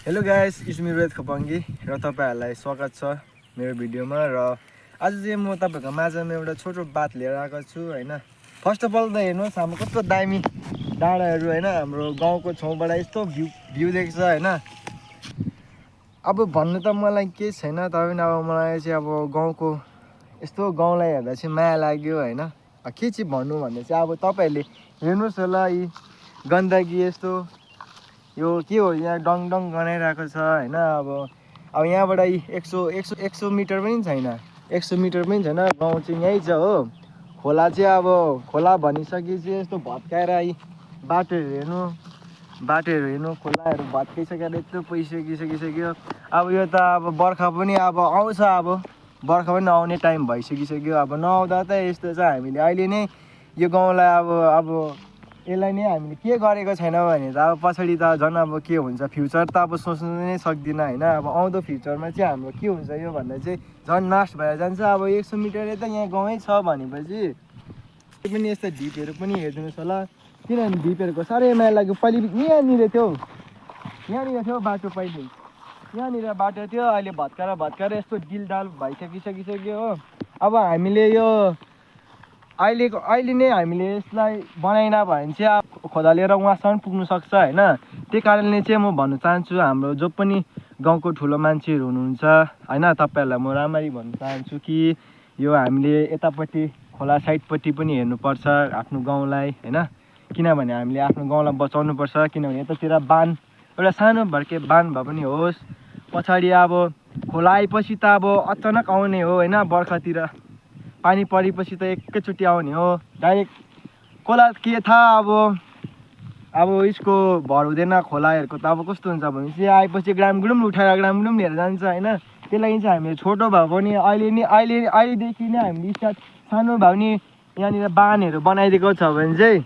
Hello guys, it's me Rohit Khapangi र तपाईहरुलाई स्वागत छ मेरो भिडियोमा। र आज चाहिँ म तपाईहरुको माझमा एउटा छोटो बात लिएर आएको छु हैन। फर्स्ट अफ अल त हेर्नुस् हाम्रो कस्तो दामी डाँडाहरु हैन, हाम्रो गाउँको छेउबाट यस्तो भ्यू देख्छ हैन। अब भन्नु त मलाई के छैन, तर पनि अब मलाई चाहिँ अब गाउँको यस्तो गाउँलाई हेर्दा चाहिँ माया लाग्यो हैन। के चाहिँ भन्नु भन्दा चाहिँ अब तपाईहरुले हेर्नुस् होला, यी गन्दगी यस्तो यो के हो, यहाँ डङ डङ गनाइरहेको छ हैन। अब यहाँबाट 100 मिटर पनि छैन, 100 मिटर पनि छैन, गाउँ चाहिँ यहीँ छ हो। खोला चाहिँ अब खोला भनिसकेपछि यस्तो भत्काएर बाटोहरू हेर्नु खोलाहरू भत्काइसकेर यत्रो पैसिसकिसक्यो। अब यो त अब बर्खा पनि अब आउँछ, अब बर्खा पनि आउने टाइम भइसकिसक्यो। अब नआउँदा त यस्तो छ, हामीले अहिले नै यो गाउँलाई अब यसलाई नै हामीले के गरेको छैन भने त अब पछाडि त झन् अब के हुन्छ, फ्युचर त अब सोच्नु नै सक्दिनँ हैन। अब आउँदो फ्युचरमा चाहिँ हाम्रो के हुन्छ यो भन्दा चाहिँ झन् नाश भएर जान्छ। अब 100 मिटर त यहाँ गाउँै छ भनेपछि पनि यस्तो ढिपहरू पनि हेरिदिनुहोस् होला, किनभने ढिपहरूको साह्रै माया लाग्यो। पहिले यहाँनिर थियो बाटो, पहिले यहाँनिर बाटो थियो, अहिले भत्काएर यस्तो डिलडाल भइसकिसक्यो हो। अब हामीले यो अहिले नै हामीले यसलाई बनाइन भने चाहिँ अब खोदालेर उहाँसम्म पुग्नु सक्छ हैन। त्यही कारणले चाहिँ म भन्न चाहन्छु, हाम्रो जो पनि गाउँको ठुलो मान्छेहरू हुनुहुन्छ हैन, तपाईहरुलाई म राम्ररी भन्न चाहन्छु कि यो हामीले यतापट्टि खोला साइडपट्टि पनि हेर्नुपर्छ आफ्नो गाउँलाई हैन। किनभने हामीले आफ्नो गाउँलाई बचाउनु पर्छ, किनभने यतातिर बान एउटा सानो भर्के बान भए पनि होस्, पछाडि अब खोला आएपछि त अब अचानक आउने हो हैन। बर्खातिर पानी परेपछि त एकैचोटि आउने हो डाइरेक्ट। खोला के थाहा अब यसको भर हुँदैन खोलाहरूको त। अब कस्तो हुन्छ भनेपछि आएपछि ग्रामगुडुम उठाएर ग्रामगुडुम लिएर जान्छ हैन। त्यही लागि चाहिँ हामीले छोटो भए पनि अहिलेदेखि नै हामीले स्टार्ट, सानो भए पनि यहाँनिर बाँधहरू बनाइदिएको छ भने चाहिँ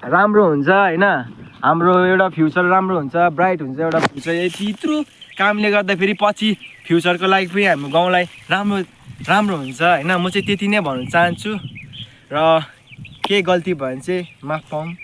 राम्रो हुन्छ हैन। हाम्रो एउटा फ्युचर राम्रो हुन्छ, ब्राइट हुन्छ एउटा फ्युचर। यत्रो कामले गर्दा फेरि पछि फ्युचरको लागि पनि हाम्रो गाउँलाई राम्रो हुन्छ हैन। म चाहिँ त्यति नै भन्न चाहन्छु, र केही गल्ती भयो भने चाहिँ माफ पाऊँ।